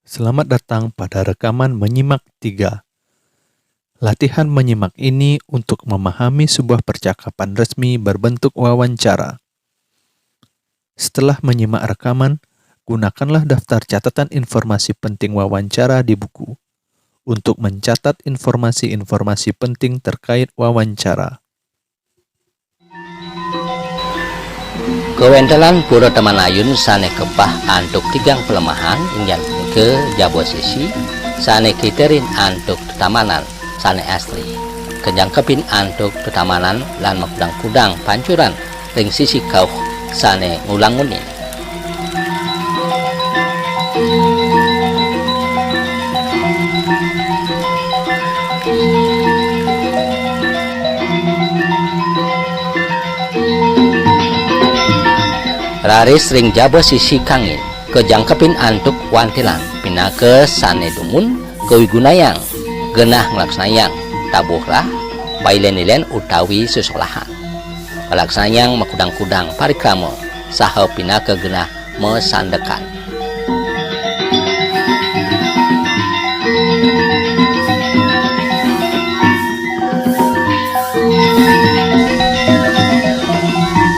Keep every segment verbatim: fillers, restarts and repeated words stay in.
Selamat datang pada rekaman menyimak tiga. Latihan menyimak ini untuk memahami sebuah percakapan resmi berbentuk wawancara. Setelah menyimak rekaman, gunakanlah daftar catatan informasi penting wawancara di buku untuk mencatat informasi-informasi penting terkait wawancara. Kawéntenan Pura Taman Ayun sané kebah antuk tigang palemahan, inggih punika jaba sisi sané kiterin antuk tetamanan sané astri, kajangkepin antuk tetamanan lan makudang-kudang pancuran ring sisi kauh sané ngulangunin. Raris ring jaba sisi kangin, kajangkepin antuk wantilan pinaka sané dumun kawigunayang genah nglaksanayang tabuh rah, pailén-ilén utawi sesolahan. Nglaksanayang makudang-kudang parikrama saha pinaka genah masandekan.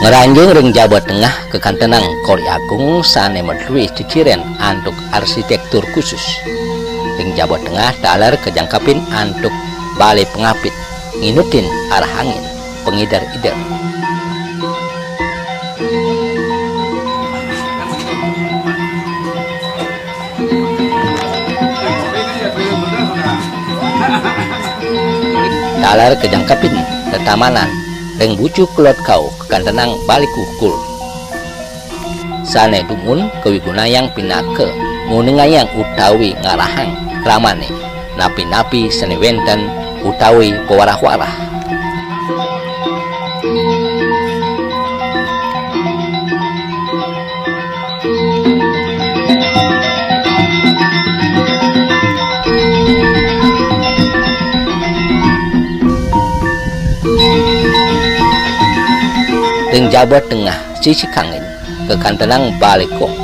Ngranjing ring jaba tengah kakantenang kori agung sané madruih ciciren antuk arsitektur khusus. Ring jaba tengah taler kajangkepin antuk balé pangapit nginutin arah angin pangider-ider. Taler kajangkepin tetamanan ring bucu kelod kauh kakantenang balé kukul. Sané dumun kawigunayang pinaka nguningayang utawi ngarahang kramané, napi-napi sané wénten utawi pawarah-warah. Ring jaba tengah sisi kangin, kakantenang balé kong,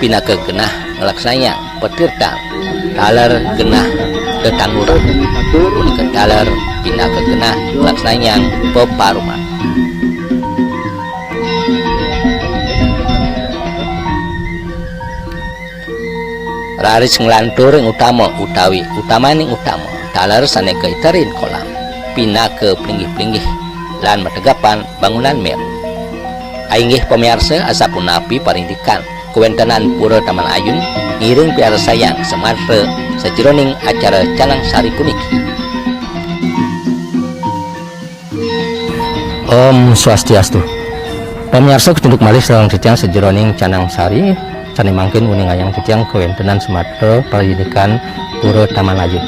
pinaka genah nglaksanayang patirtan, taler genah tetangguran, punika taler pinaka genah nglaksanayang paparuman. Raris nglantur ing utama utawi utamaning utama, taler sané kaiterin kolam, pinaka plinggih-plinggih lan mategepan bangunan Meru. Inggih pamiarsa, asapunapi parindikan kawéntenan Pura Taman Ayun, ngiring piarsayang samatra sajeroning acara Canang Sari puniki. Om Swastiastu. Pamiarsa, katunduk malih sareng titiang sajeroning Canang Sari, sané mangkin nguningayang titiang kawéntenan samatra parindikan Pura Taman Ayun.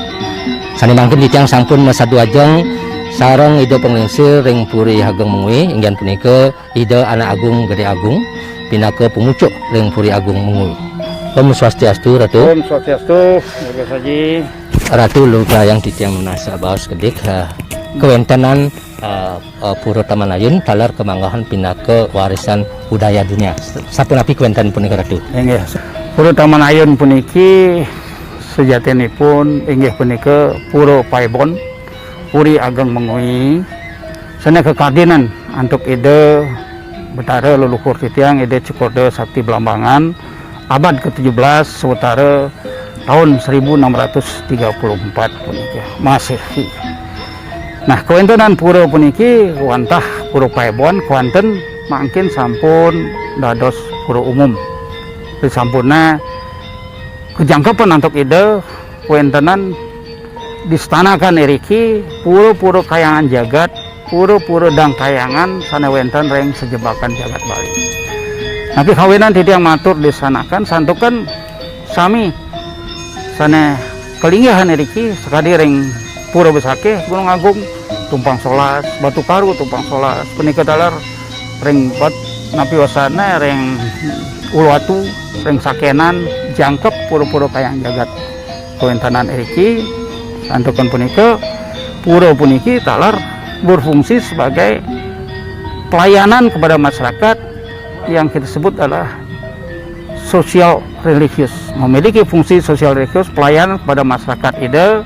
Sané mangkin titiang sampun masadu ajeng sareng Ida Panglingsir ring Puri Ageng Mengwi, inggih punika Ida Anak Agung Gedé Agung, pinaka pamucuk ring Puri Agung Mengwi. Om Swastiastu, Ratu. Om Swastiastu, Bagus Haji. Ratu, lugrayang titiang nunas baos kedik, eh, kawéntenan, eh, eh, Pura Taman Ayun taler kamanggihin pinaka warisan budaya dunia. Sapunapi kawéntenan punika, Ratu? Inggih. Pura Taman Ayun puniki sajatinipun inggih punika pura paébon, puri ageng Mengwi, sané kakardinan antuk Ida Betara leluhur titiang, Ida Cukurda Sakti Blambangan, abad ketujuh belas, sawatara taun seribu enam ratus tiga puluh empat puniki Masehi. Nah, kawéntenan pura puniki wantah pura paébon, kéwanten mangkin sampun dados pura umum. Risampuné kajangkepan antuk Ida, kawéntenan distanakan iriki pura-pura kayangan jagat, pura-pura dangkayangan sané wénten ring sajebakan jagat Bali. Napi kawinan titiang matur distanakan, santukan sami sané kalinggihan iriki sakadi ring Pura Besakih Gunung Agung, Tumpang Solas, Batu Karu Tumpang Solas, punika taler ring bat-, napi wastané ring Uluwatu, ring Sakénan, jangkep pura-pura kayangan jagat kawéntenan iriki. Santukan punika, pura puniki taler berfungsi sebagai pelayanan kepada masyarakat yang kita sebut adalah sosial religius, memiliki fungsi sosial religius pelayanan kepada masyarakat Ida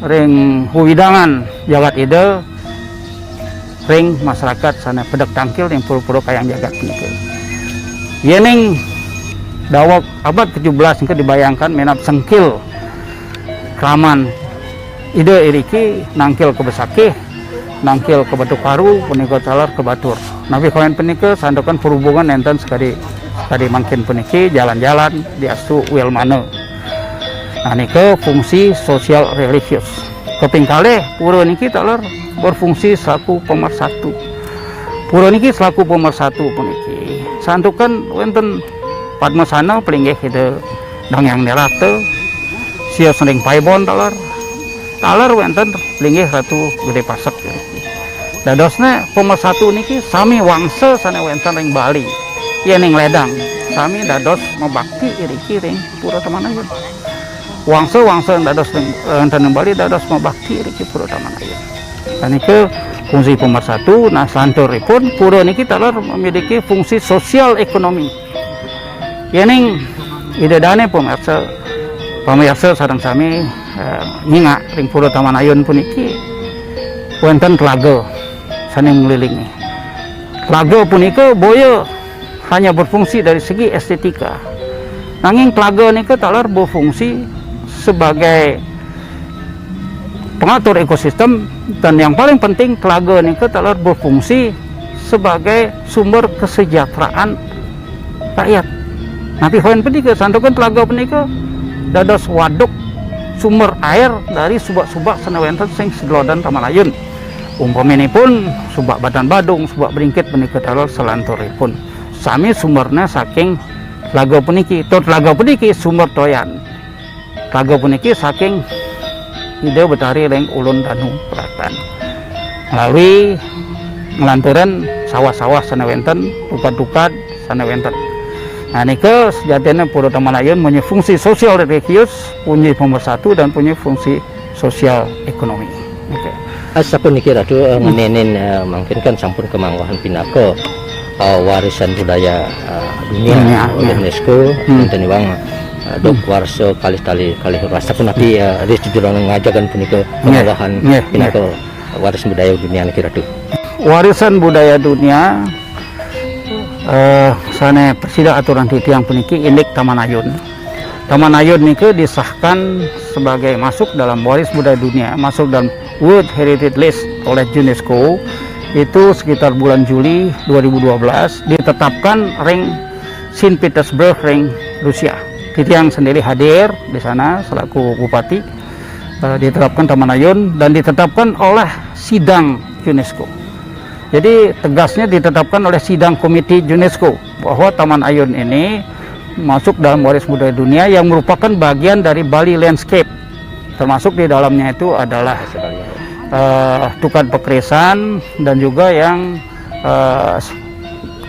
ring wewidangan jagat Ida ring masyarakat sane pedek tangkil ring pura-pura kahyangan jagat punika. Yening daweg abad ketujuh belas engke dibayangkan minab sengkil kraman Ida iriki nangkil ka besakih, nangkil ka Batu Karu, punika taler ka Batur. Napi kawen punika santukan perhubungan nenten sakadi, sakadi mangkin puniki jalan-jalan diastu wilmana. Nah, nika fungsi sosial religius. Kaping kalih, pura niki taler berfungsi selaku pemersatu. Pura niki selaku pemersatu puniki santukan wenten padmasana palinggih Ida Dang Hyang Nirata, sios ring Paibon taler, taler wenten linggih Ratu Gede Pasek. Dadosne pemersatu niki sami wangsa sane wenten ring Bali. Yening ledang, sami dados mabakti iriki ring Pura Taman Ayun. Wangsa-wangsa dados ring, wenten ring Bali dados mabakti iriki Pura Taman Ayun. Nah, nika fungsi pemersatu. Nah, selanturipun pura niki taler memiliki fungsi sosial ekonomi. Yening Ida dane pamirsa, pamirsa sareng sami, eh, nyingak ring Pura Taman Ayun puniki wenten telaga sane ngelilingi. Telaga punika boya hanya berfungsi dari segi estetika. Nanging telaga nika taler berfungsi sebagai pengatur ekosistem, dan yang paling penting, telaga nika taler berfungsi sebagai sumber kesejahteraan rakyat. Napi kawen punika, santukan telaga punika dados waduk sumber air dari subak-subak sane wenten sing sedelodan Taman Ayun. Umpaminipun subak Batan Badung, subak Bringkit punika taler selanturipun. Sami sumberne saking telaga puniki. Tur telaga puniki sumber toyan. Telaga puniki saking Ida Betari ring Ulun Danu Pratan. Melalui nglanturan sawah-sawah sane wenten, tukad-tukad sane wenten. Nah, nika sejatine Pura Taman Ayun punya fungsi sosial religius, punya pemersatu, dan punya fungsi sosial ekonomi. Oke. Asapuniki Ratu, eh, Hmm. ngenenin, eh, mangkin kan sampun kamanggihin pinaka, eh, warisan budaya, eh, dunia Dunia, oleh ya. UNESCO, Hmm. wenten iwang, eh, duk Hmm. warsa kalih tali, kalih warsa punapi, eh, ri seduran ngajagan punika Nggih, kamanggihin nggih, pinaka nggih. warisan budaya dunia niki Ratu. Warisan budaya dunia, eh, sane prasida aturang titiang puniki indik Taman Ayun. Taman Ayun nika disahkan sebagai masuk dalam waris budaya dunia, masuk dalam World Heritage List oleh UNESCO itu sekitar bulan Juli dua ribu dua belas, ditetapkan ring Saint Petersburg ring Rusia. Titiang sendiri hadir di sana selaku bupati, eh, ditetapkan Taman Ayun dan ditetapkan oleh sidang UNESCO. Jadi, tegasnya ditetapkan oleh sidang komite UNESCO bahwa Taman Ayun ini masuk dalam waris budaya dunia yang merupakan bagian dari Bali Landscape. Termasuk di dalamnya itu adalah, eh, tukad pakerisan dan juga yang, eh,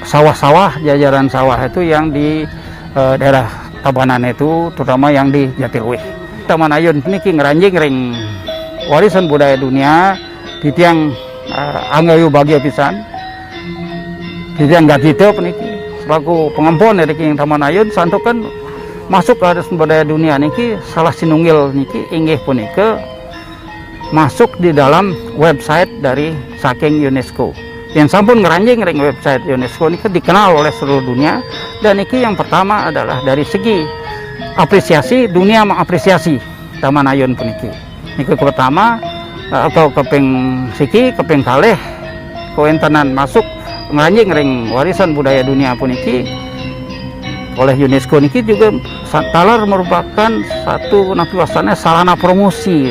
sawah-sawah, jajaran sawah itu yang di, eh, daerah Tabanan itu, terutama yang di Jatiluwih. Taman Ayun niki ngranjing ring warisan budaya dunia, titiang, eh, anggayu bagia pisan. Titiang gagita puniki selaku pangempon iriki ring Taman Ayun, santukan masuk ke warisan budaya dunia niki salah sinunggil niki inggih punika masuk di dalam website dari saking UNESCO. Yang sampun ngranjing ring website UNESCO niki dikenal oleh seluruh dunia, dan niki yang pertama adalah dari segi apresiasi, dunia mengapresiasi Taman Ayun puniki. Nika pertama, eh, atau kaping siki, kaping kalih, kawentenan masuk ngranjing ring warisan budaya dunia puniki oleh UNESCO niki juga sa-, taler merupakan satu, napi wastane, sarana promosi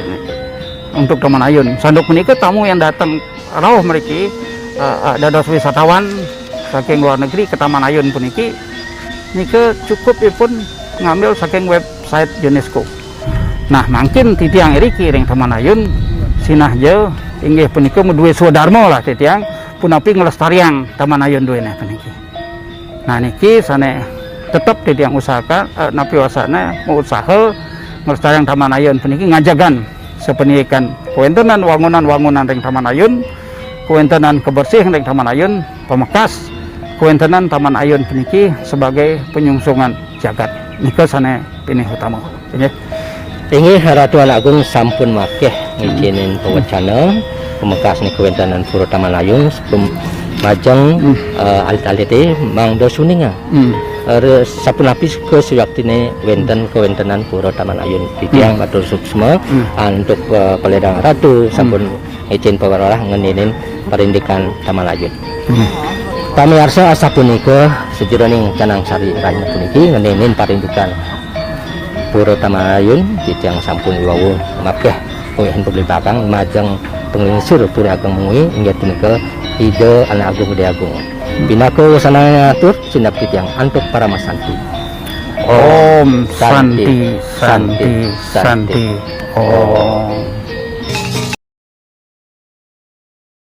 untuk Taman Ayun. Sanduk menika tamu yang datang rauh mriki, eh, eh, dados wisatawan saking luar negeri ke Taman Ayun puniki, nika cukup ipun ngambil saking website UNESCO. Nah, mangkin titiang iriki ring Taman Ayun, sinah ja inggih punika madue swadarma lah titiang, punapi nglestariang Taman Ayun duene puniki. Nah, niki sane tetep titiang usahakan, eh, napi wastane, mausaha nglestariang Taman Ayun puniki, ngajagan sapandikan kawentenan wangunan-wangunan ring Taman Ayun, kawentenan kabersih ring Taman Ayun, pamekas kawentenan Taman Ayun puniki sebagai penyungsungan jagat. Nika sané pinih utama. Inggih. Inggih, Ratu Anak Agung sampun makéh ngicénin pawecana pamekas nika kawéntenan Pura Taman Ayun sebelum majeng, eh, alit-alité mangda suninga. Hmm. Eh, sapunapi kasuwaktiné wénten kawéntenan Pura Taman Ayun. Titiang matur suksma antuk, eh, palédang Ratu sampun ngicén paweruh ngeninin parindikan Taman Ayun. Hmm. Pamiarsa, asapunika sajeroning Canang Sari Rahayu puniki ngeninin parindikan Pura Taman Ayun, titiang sampun wiwawu makéh kawihan pablibakan majeng panglingsir Pura Ageng Mengwi inggih punika Ida Anak Agung Gedé Agung. Pinaka wasananing atur sineb titiang antuk paramasanti. Om Santi, Santi, Santi, Om.